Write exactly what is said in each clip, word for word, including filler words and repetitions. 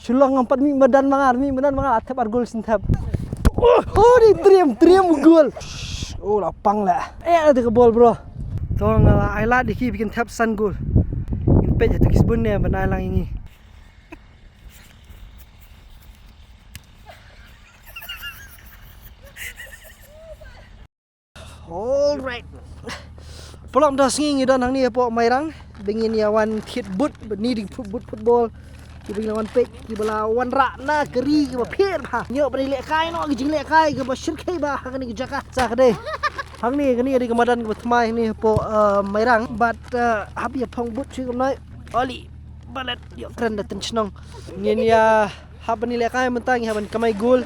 Shillong ngam pat mih madan ma nga, mih madan ma nga la thep ar gol shen thep. Oh, oh, dei trim, trim gol. Oh, la pang la. Eh, la dei ka bol, bro. To nga la ai lad ïa ki ba kin thep san gol. Ngin peit hato ki sbun ne ban ai lang ïa ngi. Alright. Pynlong da sngi ngi don hangne hapoh Mairang. Ba ngin ïa wan thied boot, ba ni dei foot-, boot football. Kiba ngi la wan peit, kiba la wanrah na ka ri kaba pher bha. Ngi ïoh ban lehkai noh, ka jinglehkai kaba shyrkhei bha ha kane ka jaka. Sa ka dei. Hangne kane ka dei ka madan kaba thymmai hangne hapoh, uh, Mairang. Bad, uh, hap ïa phong boot shuh kumno. Oli. Balet ïoh kren da tynrai shnong. Ngin ïa Hap ban ïalehkai mynta, ngi hap ban kamai gol.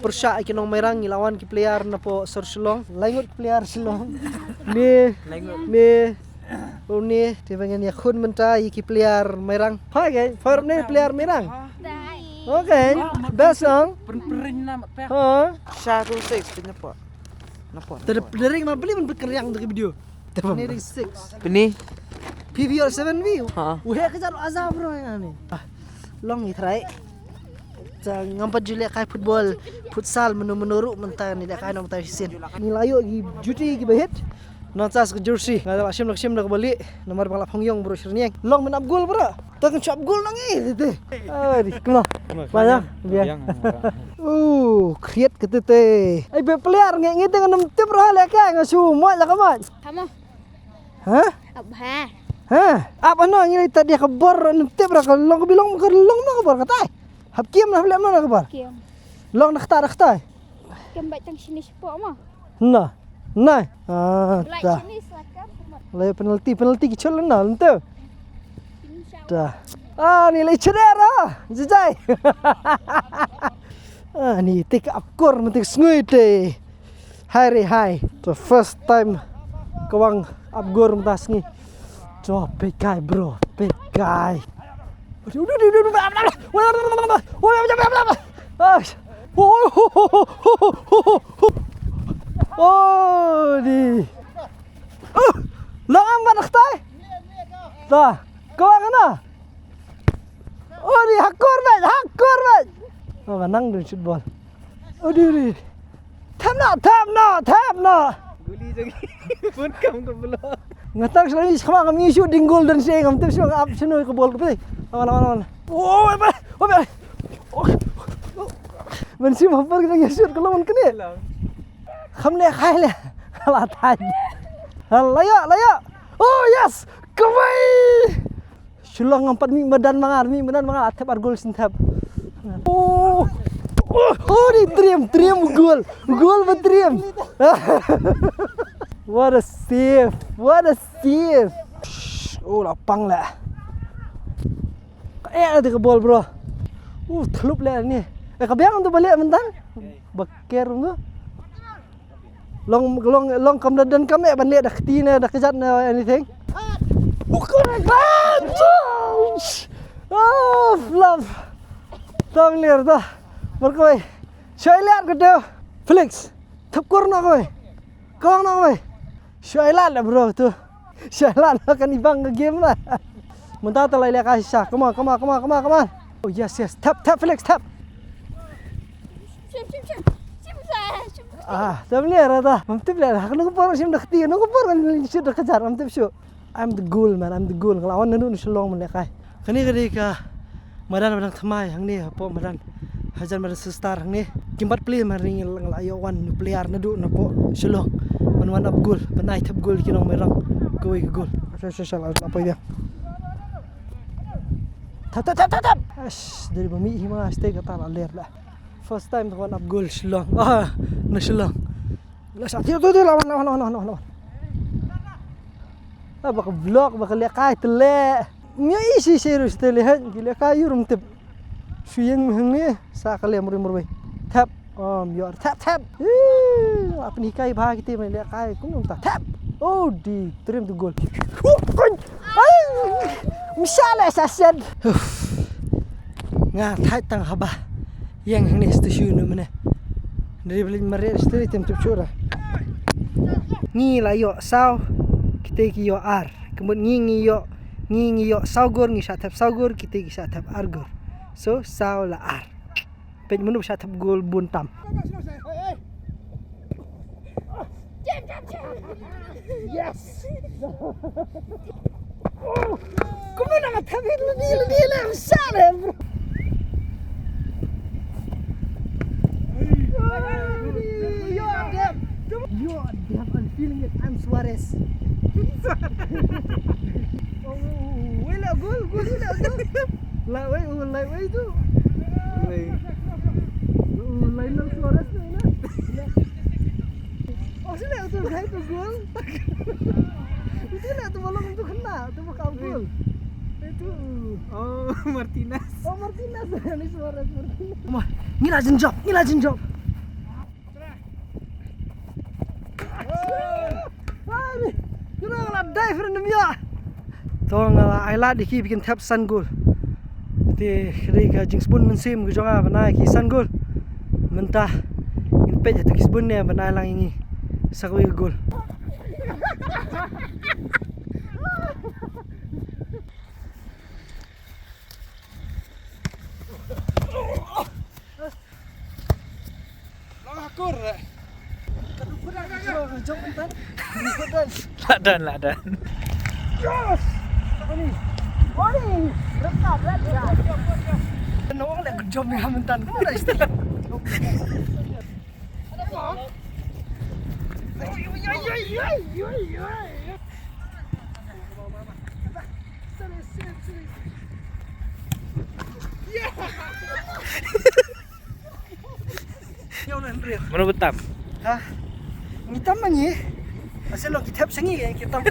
Pyrshah ïa ki nong Mairang, ngi la wan ki player napoh sor Shillong. Lai ngut player Shillong. Ni, ni, oh, ni, te ba ngin ïakhun mynta ïa ki player Mairang. Hai, guys, fire ne player Mairang. Okay, best song. Ha? Sha tu six, pynyapo. Napo? Tadi dari ma beli men berkeriang tu video. Pynri six. Pynri. P V or seven V? Ha. Wah, ka jar azab bro ïa ni. Ah, long i trai. Ngam pat ju lehkai football, futsal, mano mano ruh mynta ngi lehkai noh mynta shisien. Ngi la ïoh ki juti kiba hit. Nangta sa ka jersey. Nga la shim, la shim da kaba lieh. Namar ba nga la phong ïong bro, syrniang. Long men ap gol bro. Tang shap gol nang eh, te. Ah, di kena. Banyak, biar. Uh, kriat kata te. Ai, be player ngi, ngi tengah nem tip rah leh ka, nga shu moj la ka moj. Kamu? Ha? Abha. Ha? Apa no, ngi tadi ka bor nem tip rah ka long, ka bilong ka long no ka bor kata. Hap kiem na leh no ka bor. Kiem. Long na kata, na kata. Kiem ba tang sini sepo ma. Na. Na. Ah, ta. Lai penalti, penalti ki chol na, lente. Ta. Ah, ni lai chedera. Jijai. Ah, ni tik ap kor, men tik sngui te. Hai re hai. The first time kawang ap gor mynta sngi. To, big guy, bro. Big guy. Oh, di. Oh, la ang ba naktai? Ta, ko ang na. Oh, di hakor ba, hakor ba. Oh, nang dun shoot ball. Oh, di, di. Thap na, thap na, thap na. Guli jagi. Pun kam ka blo. Nga tak selalu sekhama kami shoot ding gol dan sing ngam tip shu ap sinu ka bol ka pei. Awan, awan, awan. Oh, oh, oh, oh. Ben sim hapar kita ngi shoot ka long kane. Kham le khai le. La thai. La ya, la ya. Oh, yes. Kawai. Shillong ngam pat mih madan ma nga, mih madan ma nga la thep ar gol shen thep. Oh. Oh, oh, di trim, trim gol. Gol ba trim. What a save. What a save. Oh, la pang la. Ka eh la dei ka bol bro. Uh, thlup leh ni. Eh, ka biang tu ba leh mynta. Ba ker tu. Long, long, long kam da don kam eh ban leh da kti ne da kjat ne anything. Oh, correct. Ah, oh, flop. Tam ler ta. Mar kawai. Shoi leh ka tu. Felix. Thep kor na kawai. Kong na kawai. Shoi lad la bro tu. Shoi lad la kan ibang ka game la. Mynta ta lai leh ka shisha. Come on, come on, come on, come on, come on. Oh, yes, yes. Tap, tap, Felix, tap. Shim, shim, shim. Shim, shim, shim. Ah, tap leh ra ta. Mam tip leh ra. Kano ka por shim da kti, kano ka por kan shim da kjat. Mam tip shu. I'm the goal, man. I'm the goal. Nga la wan naduh na Shillong ban lehkai. Kane ka dei ka madan ba dang thymmai hangne hapoh madan. Hajan madan Sister hangne. Kim pat plie mar ring nga la ïoh wan u player naduh napoh Shillong. Ban wan ap goal, ban ai thep goal ki nong Mairang. Kawei ka goal. Sha, sha, sha, la, la poi dia. Thap, thap, thap, thap, thap. Ash, dei ba mih hi ma nga stay kata la ler la. First time to wan ap goal Shillong. Ah, na Shillong. La sa, tu, tu, tu, lawan, lawan, lawan, lawan, lawan. Ah, ba ka block, ba ka lehkai te leh. Mia isi serius te leh, ki lehkai ïurum tip. Shu ïeng hangne, sa ka leh murwei murwei. Tap, um, yor, tap, tap. Ih, apa ni kai ba kite mai lehkai, kum ta. Tap. Oh, di trim tu gol. Oh, koi. Ai, misa leh sa sed. Uff. Nga thait tang haba. Ïeng hangne stu shu nu mene. Dribbling mare stu tem tup shu ra. Ngi la ïoh saw, kite ki ïoh ar. Kemut ngi ngi ïoh, ngi ngi ïoh saw gor, ngi shah thep saw gor, kite ki shah thep ar gor. So, saw la ar. Peit mano ba shah thep gol bun tam. Yes. Kumno nga thep hit lade lade lem shah lem, bro. Yo, damn. Yo, damn, I'm feeling it. I'm Suarez. Oh, wait, la gol, gol, la gol. La, wait, oh, la, wait, tu. Wait. Oh, la, la, Suarez, la, la. Oh, sila tu, la, tu gol. Itu la, tu bolong tu kena, tu bukan gol. Itu. Oh, Martinez. Oh, Martinez. Ini Suarez, Martinez. Wah, ngi la jin jop, ngi la jin jop. Ai, kena la dive ren dem ïa. To nga la ai lad ïa ki ba kin thep san gol. Te ka dei ka jingsbun mynsiem ka jong nga ban ai ki san gol. Mynta ngin peit ïa ki sbun ne ban ai lang ïa ngi sa kawei ka gol. Long akur. Ka dukun dah jom, jom, jom, jom. Dukun dah. Ladan, ladan. Yes. Apa ni? Oh, ni. Rekat, rekat. Nawang dah jom ni, mentan. Kau dah istilah. Oi, oi, oi, oi, oi, oi. Mano ba tam? Ha? Ngi tam ma ngi. Asal lo ki thep sha ngi, ki tam.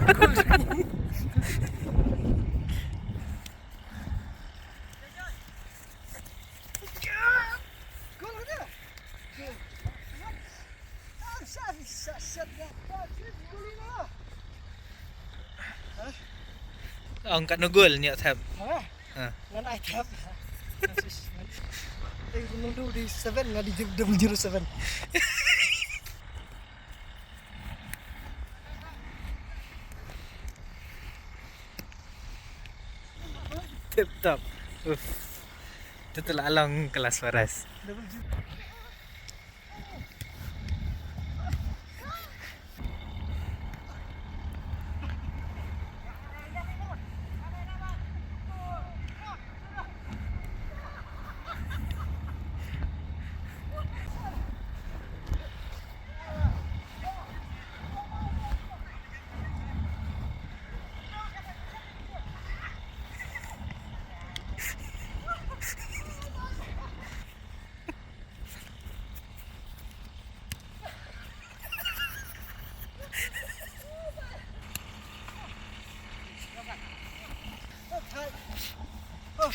Ong katno gol ngi thep? Ha? Ha. Ngan ai thep. Eh, ngan du di seven, ngan di double zero seven. Tip top. Uff. Tetu la long kelas waras.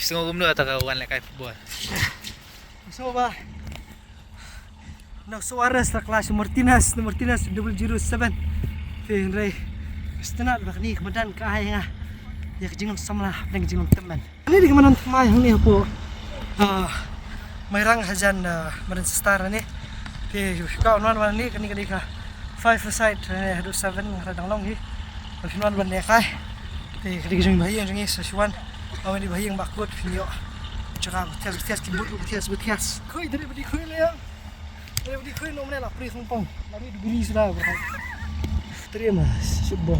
Sngew kumno ata ka wan lehkai football? Sngew ba na Suarez la clash Martinez, na Martinez double zero seven. Te hynrei sngewtynnat ba kane ka madan ka ai nga ïa ka jingsamla, ka jingtymmen. Kane dei ka madan thymmai hangne hapoh, ah, Mairang hajan, ah, Madan Sister ne. Te ka wan wan ne kane ka dei ka five aside ne haduh seven nga dang long hi. Ka wan wan ne kai. Te ka dei ka jong ba hi jong ngi sa shuwan. Ba ngi ba hi ba kut phin ïoh. Jaka ba thias ba thias ki but ba thias ba thias. Khui dei ba dei khui le. Dei ba dei khui no mane la pri pong pong. La ri du bili sida ba. Terima football.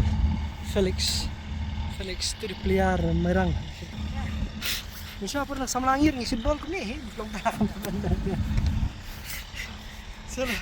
Felix. Felix tu di player Mairang. Ngi shu pernah samla ngir ngi sibol kemih, eh, belum tahu. Salah.